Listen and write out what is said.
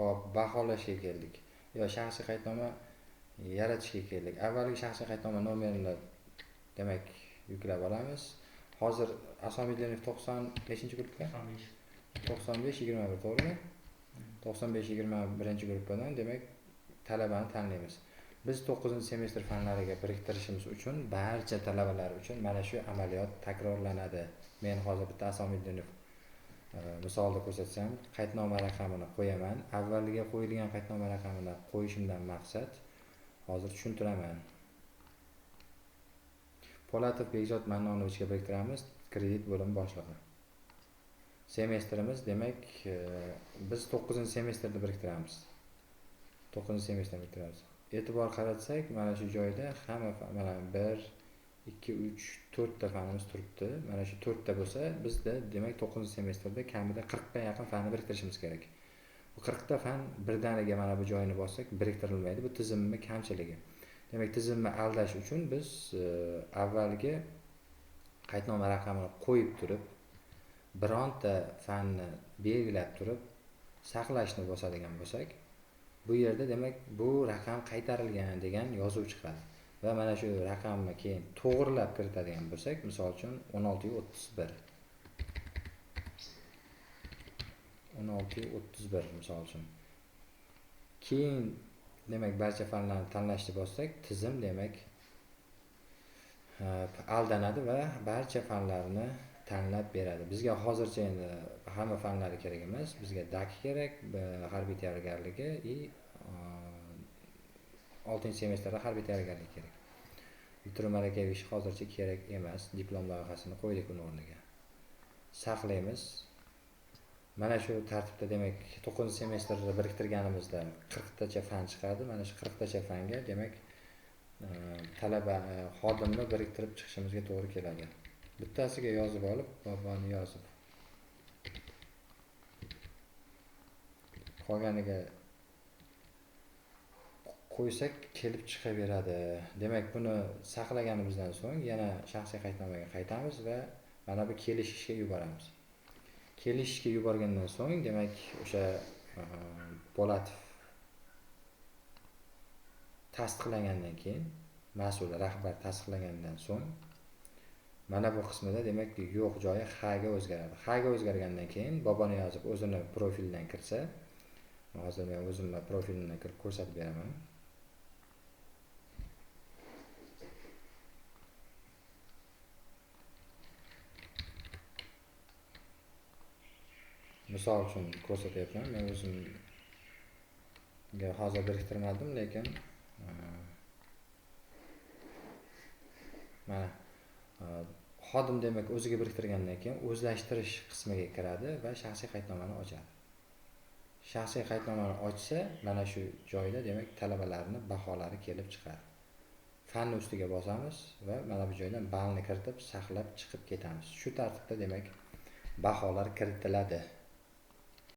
Hop, baholashga keldik. Yo shaxsiy qaydnoma yaratishga keldik. Avvalgi shaxsiy qaydnoma nomerini demak yuklab olamiz. Hozir Asomiddinov 95-gruppa? 95. 95 21, to'g'rimi? 95 21-gruppadan demak talabani tanlaymiz. Biz 9-semestr fanlariga biriktirishimiz uchun barcha talabalar uchun mana shu amaliyot takrorlanadi. Men hozir bitta Asomiddinov misolda ko'rsatsam, qaydnoma raqamini qo'yaman. Avvaliga qo'yilgan qaydnoma raqamini qo'yishimdan maqsad hozir tushuntiraman. Po'latov Bekzod Mannonovichga biriktiramiz, kredit bo'limi boshlig'i. Semestrimiz demak, biz 9-semestrda biriktiramiz. 9-semestrda biriktiramiz. E'tibor qaratsak, mana shu joyda hamma mana 1, 2, 3, 4 ta fanimiz turibdi. Mana shu 4 ta bo'lsa, bizda demak 9-semestrda kamida 40 ta yaqin fanni biriktirishimiz kerak. Bu 40 ta fan birdaniga mana bu joyini bossak biriktirilmaydi. Bu tizimning kamchiligi. Demak, tizimni aldash uchun biz avvalgi qaydnoma raqamini qo'yib turib, bironta fanni belgilab turib, saqlashni bosadigan bo'lsak, bu yerda demak bu raqam qaytarilgan degan yozuv chiqadi. Va mana shu raqamni keyin to'g'rilab kiritadigan bo'lsak, misol uchun 16.31. 16.31 misol uchun. Keyin demak barcha fanlarni tanlashni bossak, tizim demak aldanadi va barcha fanlarni tanlab beradi. Bizga hozircha endi hamma fanlari kerak emas, bizga DAK kerak, harbiy tayyorgarligi i 6-semestrda harbiy tayyorgarlik kerak. Bitiruv malakaviy ishi hozircha kerak emas, diplom loyihasini qo'ydik uni o'rniga. Saqlaymiz. Mana shu tartibda demak 9-semestrda biriktirganimizda 40 tacha fan chiqadi. Mana shu 40 tacha fanga demak talaba xodimni biriktirib chiqishimizga to'g'ri keladi. Bittasiga yozib olib, boboni yozib, qolganiga qo'ysak kelib chiqaveradi. Demak, buni saqlaganimizdan so'ng yana shaxsiy qaydnomaga qaytamiz va mana bu kelishishga yuboramiz. Kelishishga yuborgandan so'ng demak o'sha Po'latov tasdiqlagandan keyin, mas'ul rahbar tasdiqlagandan so'ng mana bu qismida demak yo'q joyi H ga o'zgaradi. H ga o'zgargandan keyin boboni yozib o'zini profilidan kirsa, hozir men o'zimni profilimdan kirib ko'rsatib beraman. Misol uchun ko'rsatyapman. Men o'zimga hozir biriktirmadim, lekin mana xodim demak o'ziga biriktirgandan keyin o'zlashtirish qismiga kiradi va shaxsiy qaydnomani ochadi. Shaxsiy qaydnomani ochsa, mana shu joyda demak talabalarning baholari kelib chiqadi. Fanni ustiga bosamiz va mana bu joydan ballni kiritib saqlab chiqib ketamiz. Shu tartibda demak baholar kiritiladi.